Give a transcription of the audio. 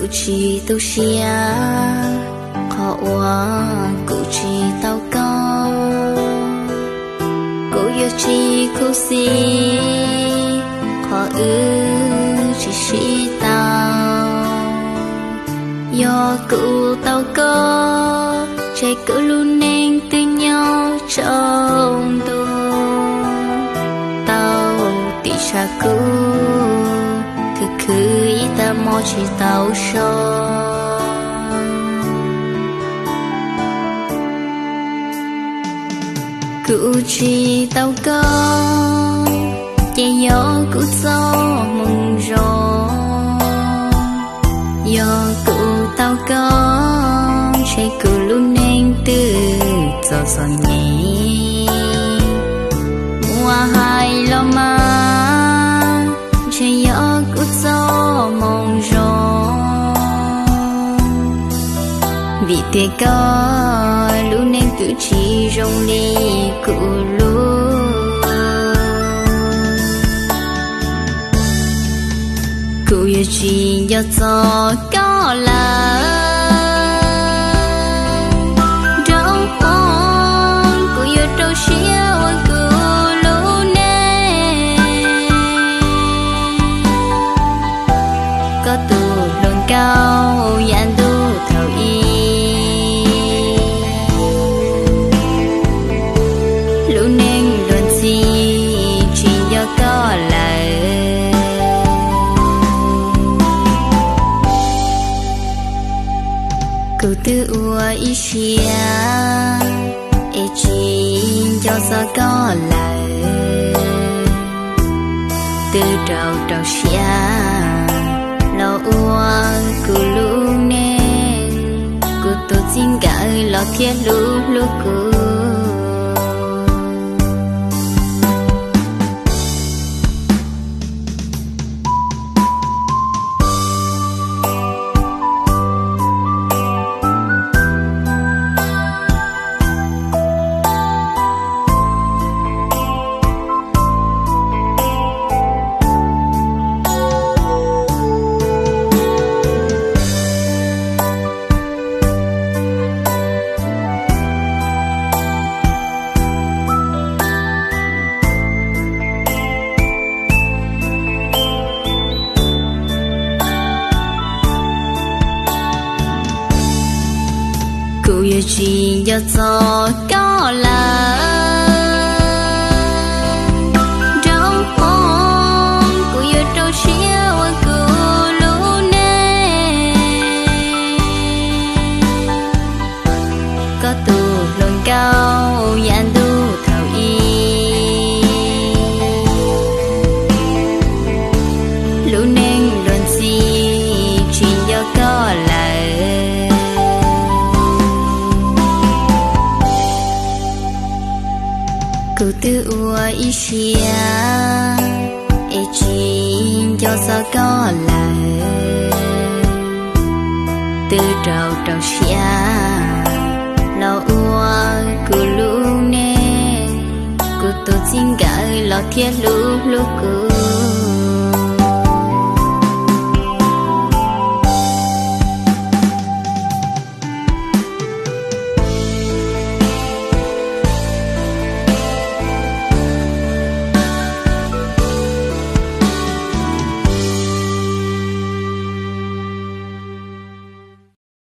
Tsis tu siab qhov uas kuv tsis tau koj, kuv yuav tsis khuv xim qhov wb tsis sib tau. Yog kuv tau koj, ntshe kuv lub neej twb nyob tsaus ntuj. Tau tim tshav kub, khwv khwv ib tag hmo tsis tau so. Kuv tsis tau koj, ces yog kuv txoj moo zoo. Yog kuv tau koj, ntshe kuv lub neej twb txom txom nyem. Muab hais los mas, ntshe yog kuv txoj moo zoo. Vim tias koj lub neej twb tsis zoo li kuv lub. Kuv yuav tsis nco txog koj lawm. Nruab hmoov kuv yuav rau siab ua kuv lub neej. Koj tus hluas nkauj yav ntuj thaum ub, lub neej luag ntxhi tsis nco koj lawm. Kuv twb ua ib siab es tsis nco txog koj lawm. Twb rau rau siab los ua kuv lub neej, kuv tus txij nkawm los thiaj hlub hlub kuv. Kuv yuav tsis nco txog koj lawm. Nruab hmoov kuv yuav rau siab ua kuv lub neej. Koj tus hluas nkauj yav ntuj thaum ub, lub neej luag ntxhi tsis nco koj lawm. Kuv twb ua ib siab es tsis nco txog koj lawm. Twb rau rau siab los ua kuv lub neej, kuv tus txij nkawm los thiaj hlub hlub kuv.